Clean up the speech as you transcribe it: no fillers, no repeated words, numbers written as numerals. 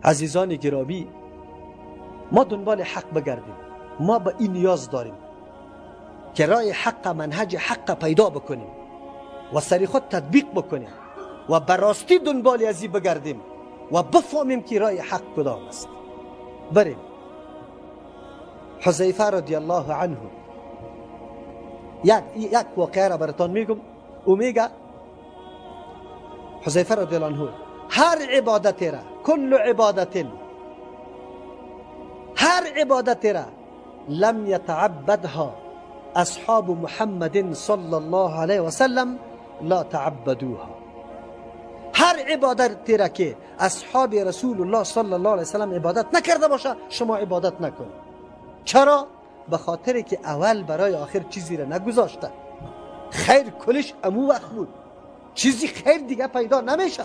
عزیزان گرامی، ما دنبال حق بگردیم. ما به این نیاز داریم که راه حق، منهج حق پیدا بکنیم و سری خود تطبیق بکنیم و براستی دنبال ازی بگردیم و بفهمیم که راه حق کدام است. بریم. حذیفه رضی الله عنه یک واقعه را براتان میگم. او میگه حذیفه رضی الله عنه هر عبادت را، کل عبادت، هر عبادت را لم يتعبدها اصحاب محمد صلی الله علیه و سلم لا تعبدوها. هر عبادت را که اصحاب رسول الله صلی الله علیه و سلم عبادت نکرده باشه شما عبادت نکنید. چرا؟ به خاطر که اول برای آخر چیزی را نگذاشته. خیر کلش امو وقت بود، چیزی خیر دیگه پیدا نمیشه.